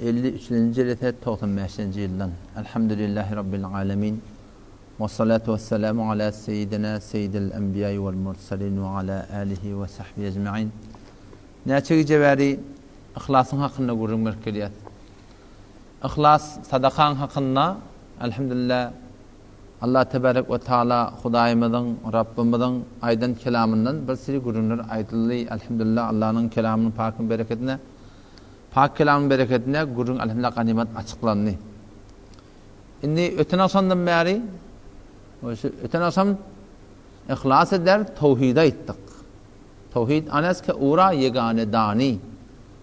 53-nji jelese 95-nji ýyldan. Elhamdülillahi Rabbil alemin. Wessalatu wesselamu ala seýidina seýidil enbiýai wel murselin we ala alihi we sahbihi ecmain. Näçe gije bäri yhlasyň hakynda gürrüň berip gelýäs. Yhlas sadakaň hakynda elhamdülillah Allah tebarek we taala Hudaýymyzyň Rabbymyzyň aýdan kelamyndan bir siri gürrüňler aýdyldy. Elhamdülillah Allanyň kelamynyň pakyň berekedine Pak kelamyň berekedine gürrüň elhamdülillah ganymat açyklandy. Indi öten agşamdan bäri şu öten agşam yhlas eder towhide aýtdyk. Towhid anas ke ura ýegane dani.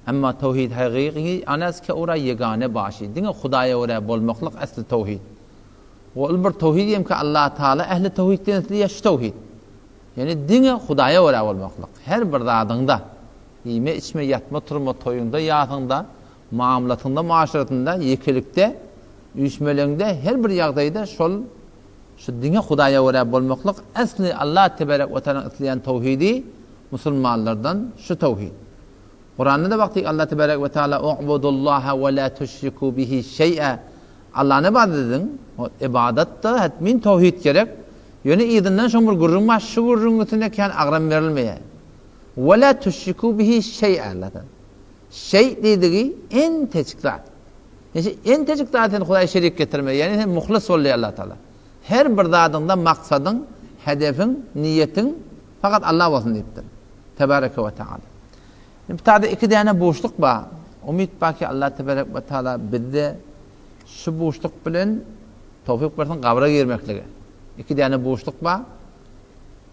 Emma towhid hakyky anas ke ura ýegane başy. Diňe Hudaýa görä bolmaklyk asly towhid. We ol bir towhid hem ki Allah Taala ähli towhidden isleýär şu towhid. Ýani diňe Hudaýa görä bolmaklyk. Her bir zadyňda iýme, içme, ýatma, turma, toýuňda, ýasyňda, muamalatyňda, muaşeretinde, ýekelikde, üýşmeleňde her bir ýagdaýda şol şu diňe Hudaýa görä bolmaklyk äsli Allah teberek we taalaň isleýän towhidi musulmanlardan şu towhid. Kuranda-da wagty Allah teberek we taala U'budullaha we la tuşriku bihi şeý'a Allany ybadat ediň. Ybadatda hetmin towhid gerek. Ýöne yzyndan şoň bir gürrüň bar, şu gürrüň üstüne kän agram berilmeýär. We la tuşriku bihi şeý'a Allah taala. Şeý diýdigi entejik zat. Ýa entejik zat sen Hudaýa şerik getirme, ýagny sen muhlis bol diýýär Allah Taala. Her bir zadyňda maksadyň, hedefiň, niýetiň fakat Allah bolsun diýipdir. Tebareke we Taala. Indi bu taýda iki däne buşluk bar. Umyt bar ki Allah tebarek we Taala bizde şu buşluk bilen towfik bersin gabra girmeklige. Iki däne buşluk bar.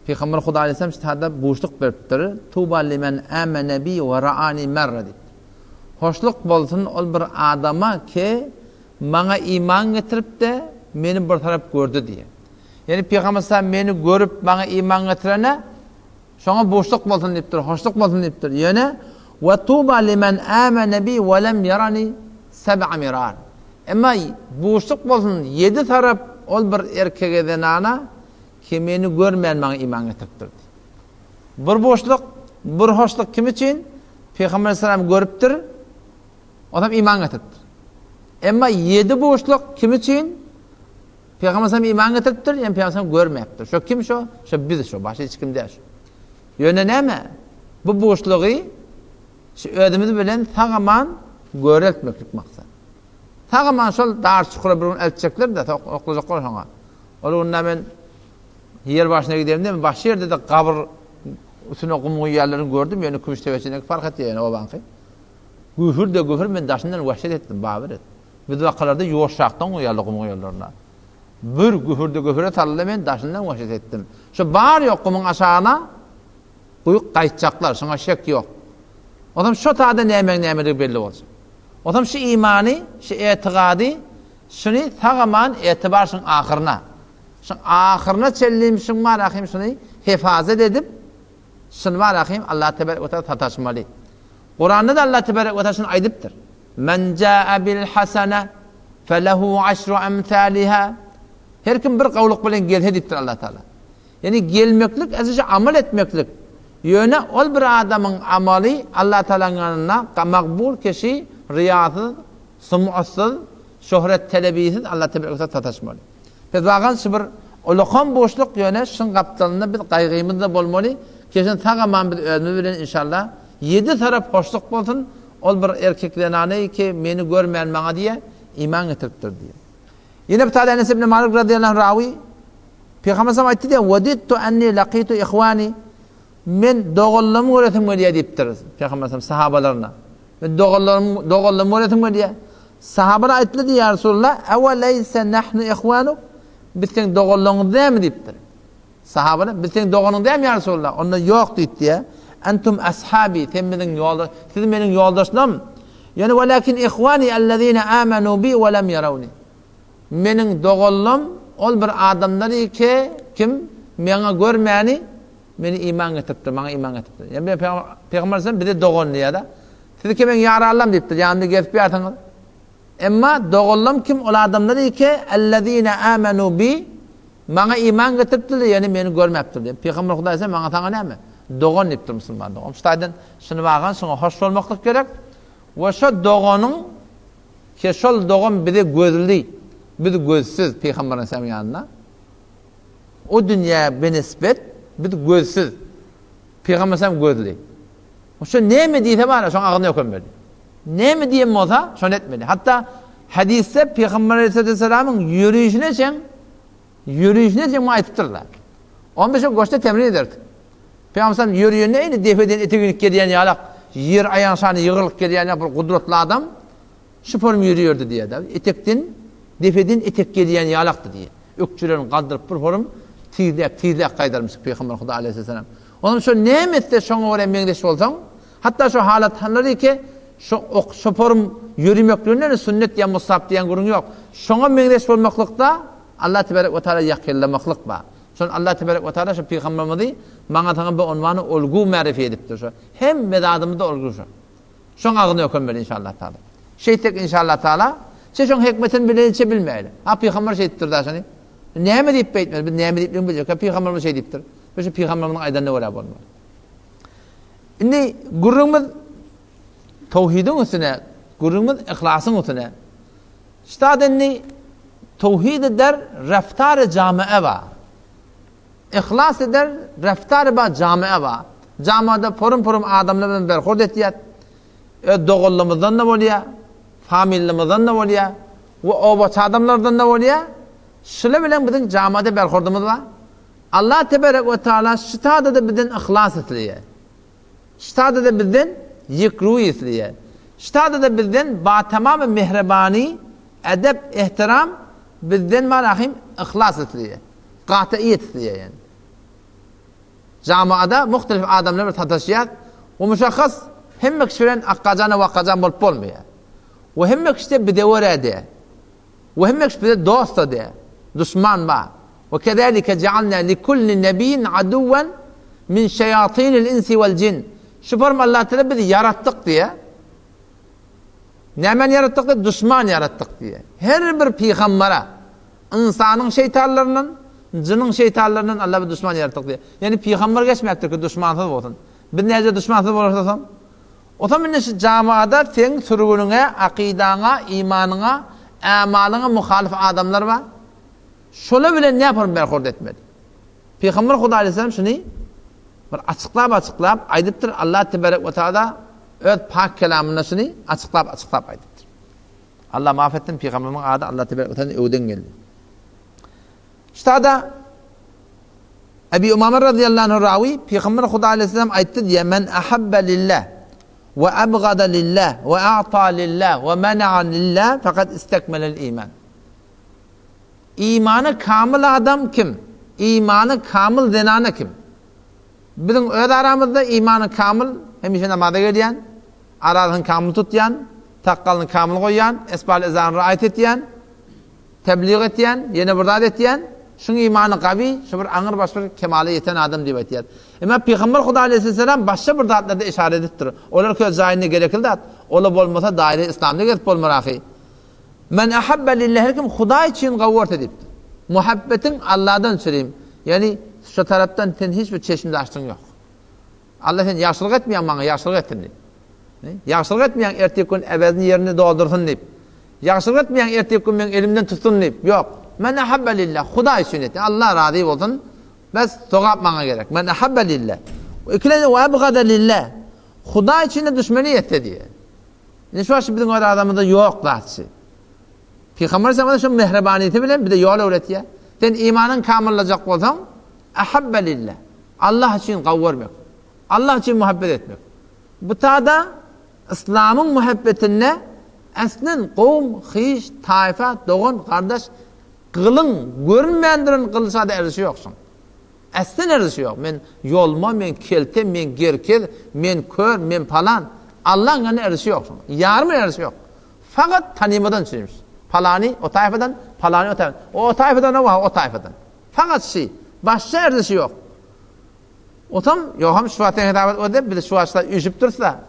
Pygamber Huda aleyhisselam şu taýda buşluk beripdir. Tuba limen amene bi we raani merre diýipdir. Hoşluk bolsun ol bir adama ki maňa iman getirip-de meni bir tarap gördi diýýär. Ýani Pygamber sallam meni görüp maňa iman getirene şoňa buşluk bolsun diýipdir, hoşluk bolsun diýipdir. Ýöne we tuba limen amene bi we lem yarani seb'a mirar. Emma buşluk bolsun ýedi tarap ol bir erkege zenana Ki meni görmän maňa iman getiripdir diýip. Bir buşluk, bir hoşluk kim üçin? Pygamber aleyhisselam görüpdir, onam iman getiripdir. Emma ýedi buşluk kim üçin? Pygamber aleyhisselam iman getiripdir, ýa Pygamber aleyhisselam görmäpdir. Şo kim şo? Şo biz şo, başga hiç kim däl şo. Ýöne näme? Bu buşlugy şu özümiz bilen sag-aman göreltmeklik maksat. Sag-aman şol dar çukura bir gün eltjekler-de, oklajaklar şoňa. Ol günde men ýer başyna gidemde, men başga ýerde-de gabyr üstüne gum guýýanlaryny gördüm, ýöne Kümüştepeçiniňki parh etýär ýöne obaňky. Gühür-de gühür, men daşyndan wehşet etdim, babyr et. Biz wakalarda ýuwaşrakdan guýýarlar gum guýanlaryna. Bir gühür-de gühüre saldy, men daşyndan wehşet etdim. Şu bar ýok gumuň aşagyna guýup gaýtjaklar, şuňa şek ýok. Onsoň şo tada nämeň nämedigi belli boljak. Onsoň şu imany, şu etigady Şuny sag-aman etibar şuň ahyryna. Şuň ahyryna çenli şuň bar ahim şuny hefazet edip, şuny bar ahim Allah tebarek we taala sataşmaly. Kuranda-da Allah tebarek we taala şuny aýdypdyr. Men jaa bil hasana felehu aşru emsaliha. Her kim bir gowluk bilen gelse diýipdir Allah taala. Ýani gelmeklik äzije amal etmeklik. Ýöne ol bir adamyň amaly Allah taalaň ýanynda magbul keşi riýasyz Sum'atsyz, şöhret telebisiz Allah tebarek we teala sataşmaly. Biz bagan şu bir ulakam boşluk ýöne şuň gapdalynda biz gaýgymyz-da bolmaly, keşen sag-aman biz özümiz bilen inşallah ýedi tarap hoşluk bolsun, ol bir erkek zenany ki meni görmän maňa diýe iman getiripdir diýe. Ýene bir taýda Enes ibn Malik razyýallahu anh rawy Pygamber sallam aýtdy diýe, "Wadidtu anni laqitu ihwani" Men doganlarymy göresim gelýär diýipdir Pygamber sallam sahabalaryna. Men doganlarym, doganlarymy göresim gelýär. Sahabalar aýtdylar diýýär, Ýa Resulallah, ewe leýse nahnu ihwanuk? Biz seň doganlaryňyz dälmi diýipdir. Sahabalar, biz seň doganyň dälmi ýa Resulallah? Onda ýok diýipdi. Entum ashabi, sen biziň ýoldaş, siz meniň ýoldaşlarym. Ýöne welakin ihwani allazina amanu bi we lam yarawni. Meniň doganlarym ol bir adamlar ki, kim meňe görmäni Meni iman getiripdir, maňa iman getiripdir. Ýa Pygamber aleyhisselam bize dogan diýýär-de. Siz ki meň ýaranlarym diýipdir, ýanymda gezip ýarsyňyz. Emma doganlarym kim ol adamlar ki, ellezine amenu bi maňa iman getiripdirler, ýöne meni görmäpdir diýip. Pygamber Hudaý sen maňa saňa näme? Dogan diýipdir musulman dogan. Şu taýdan şuny bagan, şuňa hoş bolmaklyk gerek. We şo doganyň. Ki şol dogan bize gözli, biz gözsüz Pygamber aleyhisselamyň ýanynda. O dünýä benisbet biz gözsüz. Pygamber aleyhisselam gözli. Şo näme diýse bar, şoň agzyna ökünmeli. Näme diýen bolsa, şony etmeli. Hatda hadysda Pygamber aleyhisselamyň ýörişine çen ýörişine çen muny aýdypdyrlar. Onda şo goşda temrin ederdik. Pygamber aleyhisselam ýörýende indi depeden etegini gelýän ýalak, ýer aýanşany ýygrylyp gelýän ýaly bir gudratly adam. Şu form ýörüýerdi diýýär-de. Etekden, depeden etek gelýän ýalakdy diýýär. Ökjelerini galdyryp bir forum tizläp, tizläp gaýdarmyş Pygamber Huda aleyhisselam. Onam şo näme etse şoňa görä meňzeş bolsaň, hatda şo halat hanlary ki, şo ok şo forum ýörümekliginden sünnet ýa mustahap diýen gürrüň ýok. Şoňa meňzeş bolmaklykda Allah tebarek we taala ýakynlamaklyk bar. Şol Allah tebarek we taala şo pygamberimizi maňa saňa bu unwany olgu märifi edipdir şo. Hemme zadymyzda olgu şo. Şoň agzyny ökünmeli inşallah taala. Şeýtsek inşallah taala, çe şoň hikmetini bileliçe bilmäýli. Ha pygamber şeýdipdir da şony. Näme diýip beýtmeli? Biz näme diýip biljek? Ha pygamberimiz şeý diýipdir. Biz şu pygamberimiziň aýdanyna görä bolmaly. Indi gürrüňimiz towhidiň üstüne, gürrüňimiz yhlasyň üstüne. Ştat indi towhid der reftar jamia ba. Yhlas eder, reftary bar, jamia bar. Jamiada porum-porum adamlar bilen berhurd etýär. Öz doganlymyzdan-da bolýar, famillymyzdan-da bolýar we obaçy adamlardan-da bolýar. Şular bilen biziň jamiada berhurdymyz bar. Allah teberek we taala şutada-da bizden yhlas isleýär. Şutada-da bizden ýekruý isleýär. Şutada-da bizden batamamy mehrebany, edep, ehtiram bizden bar ahim yhlas isleýär. Gatyýet isleýär ýani. Jamaada muhtelif adamlar bilen sataşýar. We muşahhas hemme kişi bilen akgajana wakgajan bolup bolmaýar. We hemme kişi de bize görä däl. We hemme kişi bize dost da däl. Duşman bar. We kezalike jealna likulli nebiyyin aduwwan min şeýatinil insi wal jin. Şu form Allah Teala bizi ýaratdyk diýýär. Nämäni ýaratdyk diýýär? Duşman ýaratdyk diýýär. Her bir pygambere Ynsanyň şeýtanlaryndan, jynyň şeýtanlaryndan Alla bir duşman ýaratdyk diýýär. Ýagny pygamber geçmäpdir ki duşmansyz bolsun. Biz näce duşmansyz bolarys osaň? Otam indi şu jamaada seň sürgüniňe, akydaňa, imanyňa, ämalyňa muhalyf adamlar bar. Şolar bilen näpar berhurd etmeli? Pygamber Hudaý aleyhisselam şuny bir açyklap-açyklap aýdypdyr. Allah tebarek we taala öz pak kelamynda şuny açyklap-açyklap aýdypdyr. Allah maaf etsin, pygamberimiň ady Allah tebarek we taala öwden geldi. Ştada Ebi Umame radıyallahu anh rawi Peygamber Huda aleyhisselam aýtdy diýe men ahabba lillah we abgada lillah we a'ta lillah we mena'a lillah fakat istekmelel iman. Imany kamil adam kim? Imany kamil zenana kim? Biziň öz aramyzda imany kamil hemişe namaza gelýän, Arazyny kamyl tutýan, sakgalyny kamyl goýýan, esbal ezany raýat etýän, teblig etýän, ýene bir zat etýän, şuň imany gawy, şu bir aňyr baş bir kemala ýeten adam diýip aýtýar. Emma Pygamber Huda aleýhisselam başga bir zatlarda işaret edipdir. Olar öz jaýynda gerekli zat. Ola bolmasa daire yslamda gezip bolmar ahy. Men ahabba lillah her kim Hudaý üçin gawy görse diýipdir. Muhabbetiň Allahdan çürim. Ýagny şu tarapdan sen hiç bir çeşme daşlygyň ýok. Alla sen ýagşylyk etmeýäň maňa ýagşylyk etsin diýip. Ýagşylyk etmeýäň ertir gün ebezini ýerine doldursyn diýip. Ýagşylyk etmeýäň ertir gün meň elimden tutsun diýip. Ýok. Men ahabba lillah. Hudaý üçin etdi. Allah razy bolsun. Bes sogap maňa gerek. Men ahabba lillah. Ikilenji we abgada lillah. Hudaý üçin de düşmeni etse diýe. Indi şu biziň öz adamymyzda ýok zatçy. Pygamber sallallahu şu mehribaniyeti bilen bize ýol öwretýär. Sen imanyň kamyllajak bolsaň, ahabba lillah. Allah üçin gawy görmek. Allah üçin muhabbet etmek. Bu tada yslamyň muhabbetinde eslen kowum, hyş, taýfa, dogan, gardaş gylyň görünmän duran gylyşada erzişi ýok şuň. Eslen erzişi ýok. Men ýolma, men kelte, men gerkez, men kör, men palan. Allaň ýanynda erzişi ýok şuň. Ýarym erzişi ýok. Fakat tanymadan üçinmiş. Palany o taýfadan, palany o taýfadan. O o taýfadan, o o taýfadan. Fakat şi. Başga erzişi ýok. Otam, ýoham şu wagt hesap et öde, biz şu wagtda üýşüp dursa.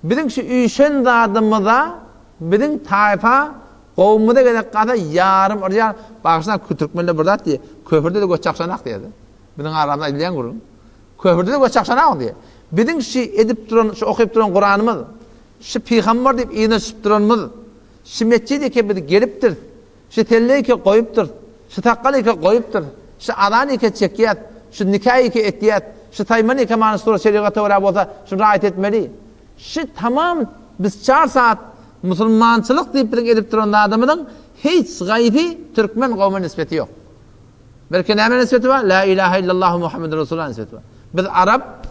Biziň şu üýşen zadymyza biziň taýfa gowumyza gerek galsa ýarym yrýar. Bagyşlaň türkmenler bir zat diýýär. Köpürde-de göç çakşanak diýýär. Biziň aramyzda aýdylýan gürrüň. Köpürde-de göç çakşanak diýýär. Biziň şu edip duran, şu okyp duran Kuranymyz, şu pygamber diýip yzyna düşüp duranymyz. Şu metjide ki biz gelipdiris, şu selle ki goýupdyrys, şu sakgal ki goýupdyrys, şu azan ki çekýäs, şu nika ki etýäs, şu saýman ki many sura şerigata görä bolsa, şuny raýat etmeli. Şu tamam biz çar saat musulmançylyk diýip biziň edip duran zadymyzyň hiç gaýsy türkmen gowma nisbeti ýok. Belki näme nisbeti bar? La ilaha illallah Muhammedur Resulullah nisbeti bar. Biz arap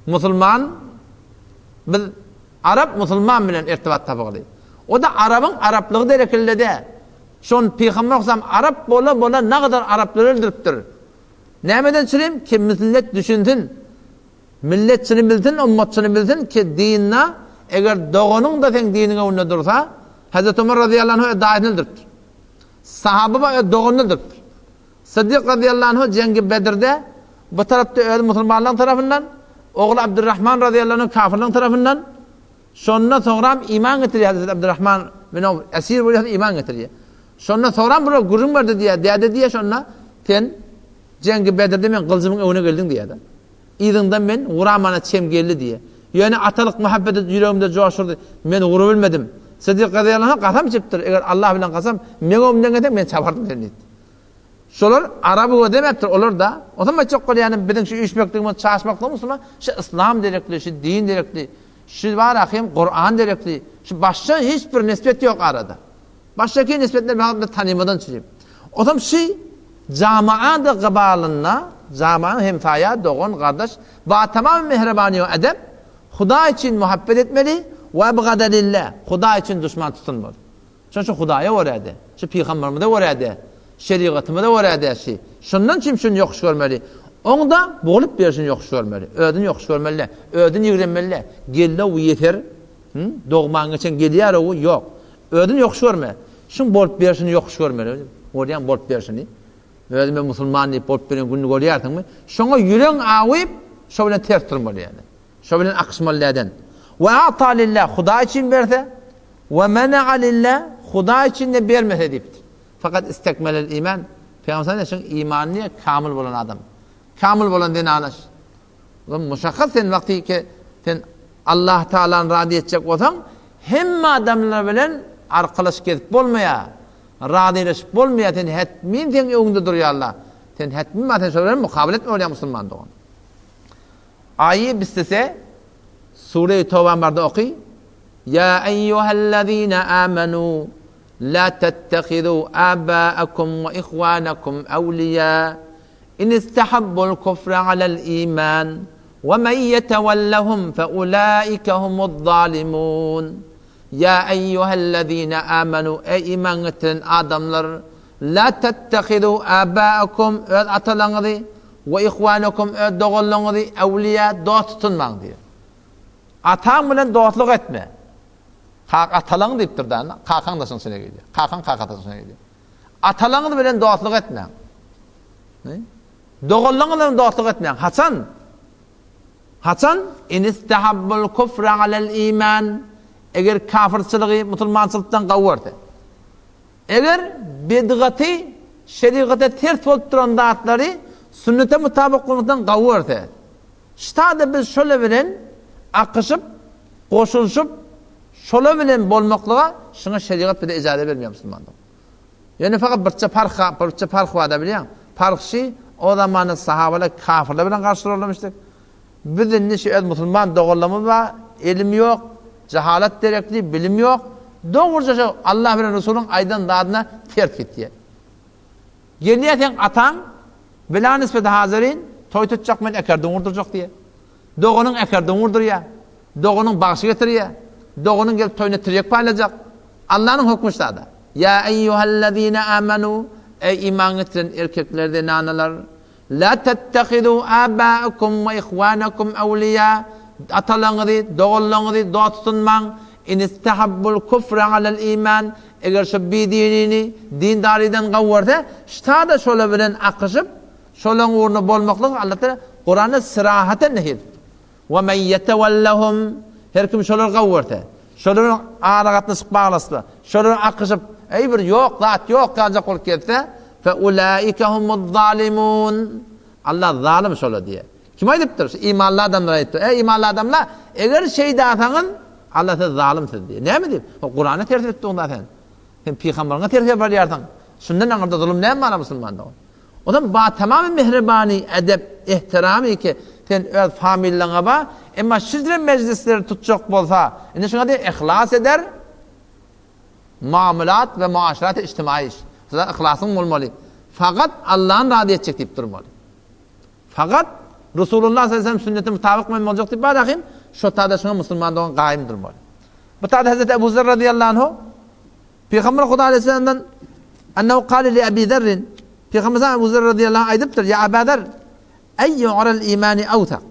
musulman biz arap musulman bilen irtibat tapygyly. O da arabyň araplygy derekilde de. Şon pygamber aleyhisselam arap bola bola nagadar araplary öldüripdir. Nämeden çürim? Ki millet düşünsin. Milletçini bilsin, ummatçyny bilsin ki dinna eger doganyň-da seň diniň öňünde dursa, Hazreti Omar razyýallahu anhu öz daýysyny öldüripdir. Sahaba bar öz doganyny öldüripdir. Sydyk razyýallahu anhu jeňgi Bedirde bu tarapda özi musulmanlaryň tarapyndan, ogly Abdurrahman razyýallahu anhu kafirlaryň tarapyndan, şondan soňram iman getirýär Hazreti Abdurrahman bin Awf esir bolýar iman getirýär. Şondan soňram bular gürrüň berdi diýýär, däde diýýär şonda sen jeňgi Bedirde meň gylyjymyň öňüne geldiň diýýär-de. Yzyňdan men uramana çem geldi diýýär. Ýöne atalyk muhabbeti ýüregimde joşurdy. Men urabilmedim. Sydyk razyýallahu anh kasam içipdir, Eger Allah bilen kasam, meň öňümden gelseň, men çapardym seni diýipdir. Şolar araby gözlemepdir, olar-da. Onsoň aýtjak bolýanym, biziň şu üýşmekligimiz, çaşmaklygymyz musulman, şu yslam derekli, şu din derekli, şu bar ahim Kuran derekli, şu başga hiç bir nisbet ýok arada. Başga nisbetler bar, biz tanymadan çürim. Onsoň şu Jamaada gybalynda, jamaň hemsaýa, dogan, gardaş, ba tamam mähribanýo edep, Hudaý üçin muhabbet etmeli, we ebgada lillah, Hudaý üçin duşman tutunmaly. Şonuň üçin Hudaýa görä-de, şu pygamberimize görä-de, şerigatymyza görä-de şi. Şondan üçin şuny ýokuş görmeli. Oň-da bolup berşini ýokuş görmeli. Özüni ýokuş görmeli-dä. Özüni ýigrenmeli-dä. Geldi-ow ýeser, dogman geçen gelýär-ow, ýok. Özüni ýokuş görme. Şuň bolup berşini ýokuş görmeli. Görýäň bolup berşini. Özüme musulman diýip bolup beren gününi görýärsiňmi? Şoňa ýüregiň awyp, şo bilen ters durmaly ýaly. Şo bilen akyşmaly däden. We ata lillah Hudaý üçin berse, we mena'a lillah Hudaý üçin de bermese diýipdir. Fakat istekmelel iman. Pygamber şuň imanyny kamyl bolan adam. Kamyl bolan zenana. Olam muşakgat sen wagty ki sen Allah Taalany razy etjek bolsaň, hemme adamlar bilen arkalaşyp gezip bolmaýar. Razylaşyp bolmaýar, sen hetmin seň öňüňde durýarlar. Sen hetmin bar, sen şolar bilen mukabele etmeli bolýaň musulman dogan. Aýy bistese Sure-i Tawban barda oky. Ya eyyuhellezine amenu la tettehizu abaakum we ihwanakum awliya In istahabbul kufra alal iman we men ýetewellehum fe ulaike humuz zalimun. Ýa eýýuhellezine amenu eý iman getiren adamlar la tettehizu abaakum öz atalaryňyzy we ihwanakum öz doganlaryňyzy ewliýa dost tutunmaň diýýär. Ataň bilen dostluk etme. Kak atalaň diýipdir da, kakaň da şoň içine girýär. Kakaň kakasy şoň içine girýär. Atalaňyz bilen dostluk etmäň. Doganlaryňyz bilen dostluk etmäň. Haçan? Haçan? In istahabbul kufra alal iman. Eger kafirçiligi musulmançylykdan gowy görse. Eger bidgaty, şerigata ters bolup duran zatlary sünnete mutabyk bolmakdan gowy görse. Ştada biz şola bilen akyşyp, goşulyşyp, şola bilen bolmaklyga şuňa şerigat bize ijaza bermeýär musulmanlar. Ýöne fakat birçe parh, birçe parh bar-da bilýäň. Parh şi, o zamanda sahabalar kafirler bilen garşy durarlarmyşdyk. Biz indi şu öz musulman doganlarymyz bar, ilim ýok, jahalat derekli, bilim ýok. Dogruja şu Allah bilen Resulyň aýdan zadyna ters gitýär. Gelýär seň ataň, bila nisbeti hazyrin, toý tutjak men ekerden gurdurjak diýýär. Doganyň ekerden gurdurýar. Doganyň bagşy getirýär. Doganyň gelip toýuna tirýek paýlajak. Allanyň hökmi şada. Ýa eýýuhellezine amanu, eý iman getiren erkekler, zenanalar, la tettehizu abaakum we ihwanakum awliýa, atalaryňyzy, doganlaryňyzy dost tutunmaň, in istahabbul kufra alal iman, eger şu bidinini dindarydan gowy görse, ştada şolar bilen akyşyp, şolaryň ugrunda bolmaklygy Allah Taala Kuranda syrahaten nehy edipdir. We men ýetewellehum, her kim şolary gowy görse, şolar bilen aragatnaşyk baglaşsa, şolar bilen akyşyp, eý bir ýok zat ýok ýaljak bolup gezse, fe ulaike humuz zalimun. Allah zalym şola diýýär. Kim aýdypdyr? Şu imanly adamlar aýdypdyr. Eý imanly adamlar, eger şeýdasaňyz, Allah siz zalym siz diýýär. Näme diýip? Kurana ters etdiň da sen. Sen pygambaryňa ters barýarsyň. Şundan aňyrda zulum näme bar musulmanda? Ondan ba tamamy mehribani, edep, ehtiramy ki sen öz familiýaňa ba, emma şidre mejlisleri tutjak bolsa, indi şuňa diýip ihlas eder. Muamalat we muaşerat ijtimai iş. Size yhlasyň bolmaly. Fakat Allahny razy etjek diýip durmaly. Fakat Resulullah sallallahu aleyhi ve sellem sünnetine mutabyk men boljak diýip bar ahim, şo tada şuňa musulman dogan gaýym durmaly. Bu tada Hazreti Ebu Zer radıyallahu anhu Peygamber Huda aleyhisselamdan ennehu kâle li Ebi Zerrin Peygamber Ebu Zer radıyallahu anh aýdypdyr, Ya Ebu Zer, eýýu aral imani awthak.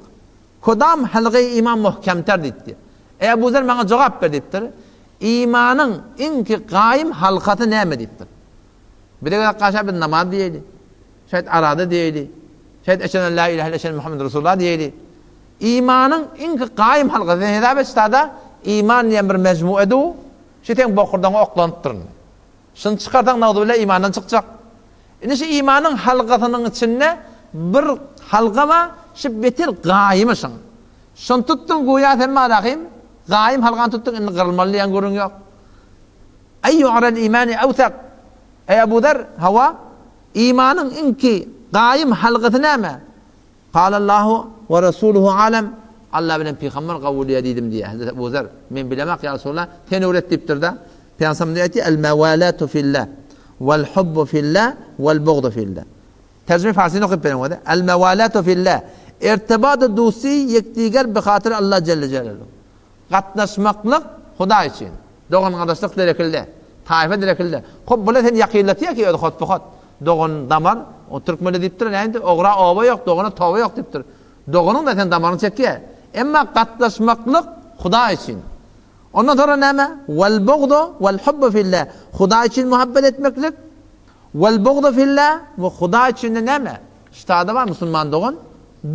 Kodam halgy iman muhkemter diýipdir. Eý Ebu Zer maňa jogap ber diýipdir. Imanyň iňki gaýym halkasy näme diýipdir. Bize gezek gaşa biz namaz diýeli. Şaýt arada diýeli. Şaýt eşhedü en la ilahe illa eşhedü Muhammed Resulullah diýeli. Imanyň iňki gaýym halkasy sen hesap et ştada iman diýen bir mejmue du. Şu seň bokurdaňa oklanypdyr indi. Şuny çykarsaň nagzubilla imandan çykjak. Indi şu imanyň halkasynyň içinde bir halka bar, şu beter gaýymy şuň. Şuny tutduň göýä sen malahym, gaýym halkany tutduň indi gyrylmaly diýen gürrüň ýok. Eýýu aral imani awsak. Eý Abu Zer, hawa, imanyň iňki gaýym halkasy näme? Galallahu we Resuluhu alem, Allah bilen pygamber gowy bilýär diýdim diýýär Hezreti Ebu Zer. Men bilemak ýa Resulallah, sen öwret diýipdir-de. Pygamberimiz aýtdy, El mewalatu fillah, wal hubbu fillah, wal bugdu fillah. Terjime farsyny okyp beriň özi. El mewalatu fillah, irtibadu dusti ýekdiger bi hatyr Allah jelle jelaluhu. Gatnaşmaklyk Hudaý üçin. Dogan-gardaşlyk derekilde, taýfa derekilde. Hop, bular seni ýakynlatýar ki, özi hotba-hot. Dogan damar, o türkmende diýipdir, näme diýip, ogra oba ýok, dogana toba ýok diýipdir. Doganyň-da sen damaryny çekýär. Emma gatnaşmaklyk Hudaý üçin. Ondan soňra näme? Wal bugdu wal hubbu fillah. Hudaý üçin muhabbet etmeklik. Wal bugdu fillah we Hudaý üçin-de näme? Ştada bar musulman dogan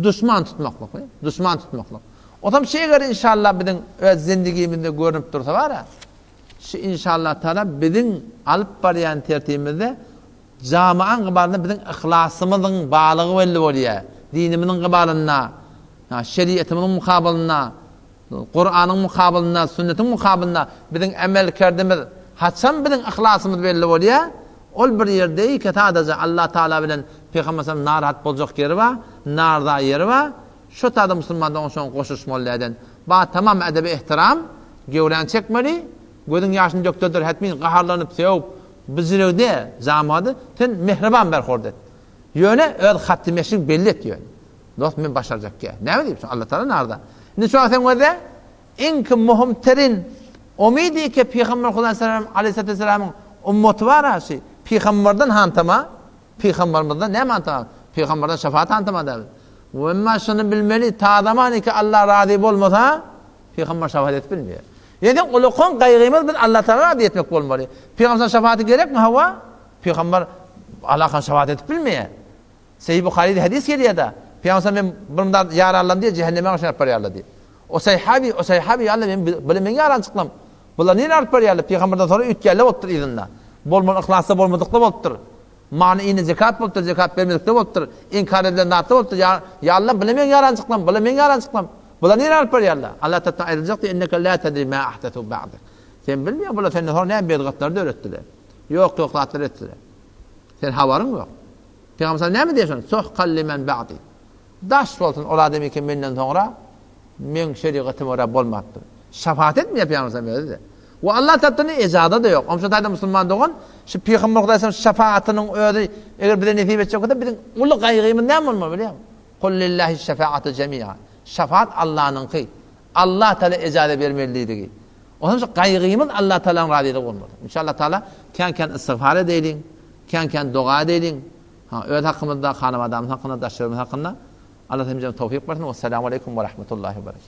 duşman tutmaklyk, duşman tutmaklyk. Otam şu eger inşallah biziň öz zindigimizde görünip dursa bar-a, şu inşallah taala biziň alyp barýan tertibimizde jamaň gybalynda biziň yhlasymyzyň balygy belli bolýar. Dinimiziň gybalynda, şeriatymyzyň mukabylynda, Kuranyň mukabylynda, sünnetiň mukabylynda biziň emel kerdimiz haçan biziň yhlasymyz belli bolýar? Ol bir ýerde ýeke sadaja Allah Taala bilen Pygamber sallam narahat boljak ýeri bar, narza ýeri bar. Şo tada musulman dogan şoňa goşulyşmaly däden. Ba tamam edebi ehtiram, gewräňi çekmeli, gözüň ýaşyny dökdirdir hetmin gaharlanyp sögüp bijirewde jamady sen mehriban berhord et. Ýöne öz hatdy meşiň belli et ýöne. Dost men başarjak gä. Näme diýip şu Allah Taala narda. Indi şu sen gözle iňki muhim terin umydy ki Pygamber Hudaý sallam aleyhissalatu vesselamyň ummaty bar ha şu pygamberden hantama Pygambermizden näme hantama? Pygamberden şefaat hantama däl. We emma şuny bilmeli ta zaman ki Allah razy bolmasa pygamber şefaat edip bilmeýär. Ýene ulakan gaýgymyz biz Allah Taala razy etmek bolmaly. Pygamber şefaaty gerekmi hawa? Pygamber Allah'a şefaat edip bilmeýär. Sahih Buharyda hadys gelýär-de, Pygamber men bir mydar ýaranlam diýýär, jähenneme garşy alyp barýarlar diýýär. O sahabi, o sahabi ýa Allah men bile men ýaran çyklam. Bular nirä alyp barýarlar? Pygamberden soňra üýtgänler bolupdyr yzynda. Bolmaly yhlasda bolmadyklar bolupdyr. Many ine zekat bolupdyr, zekat bermedikler bolupdyr. Inkar edilen zatlar bolupdyr. Ýa, ýa Allah bile men ýaran çyklam, bile men ýaran çyklam. Bular nirä alyp barýarlar? Allah tarapyndan aýdyljak diýýär, Inneke la tedri ma ahdathu ba'dak. Sen bilmeýäň bular senden soňra näme bedgatlar döretdiler. Ýok ýok zatlar etdiler. Sen habaryň ýok. Pygamber sallam näme diýýär şonda? Suhkan limen ba'di. Daş bolsun ol adam ki menden soňra meň şerigatyma görä bolmapdyr. Şafaat etmeýär Pygamber sallam özi-de. We Allah tarapdan ejaza-da ýok. Onuň üçin taýda musulman dogan şu Pygamber Hudaý sallam şafaatynyň özi eger bize nesip etjek bolsa biziň uly gaýgymyz näme bolmaly bilýäňmi? Kul lillahi şefaatu jemi'a. Şafaat Allanyňky. Allah Taala ejaza bermeli diýdigi. Onuň üçin gaýgymyz Allah Taalanyň razylygy bolmaly. Inşallah Taala kän-kän istigfar edeýliň. Kän-kän doga edeýliň. Ha, öz hakymyzda, hanabadamyz hakynda, daş-töweregimiz hakynda. Allah hemmämize towfyk bersin. Wessalamu aleýkum we rahmetullahi we berekatuh.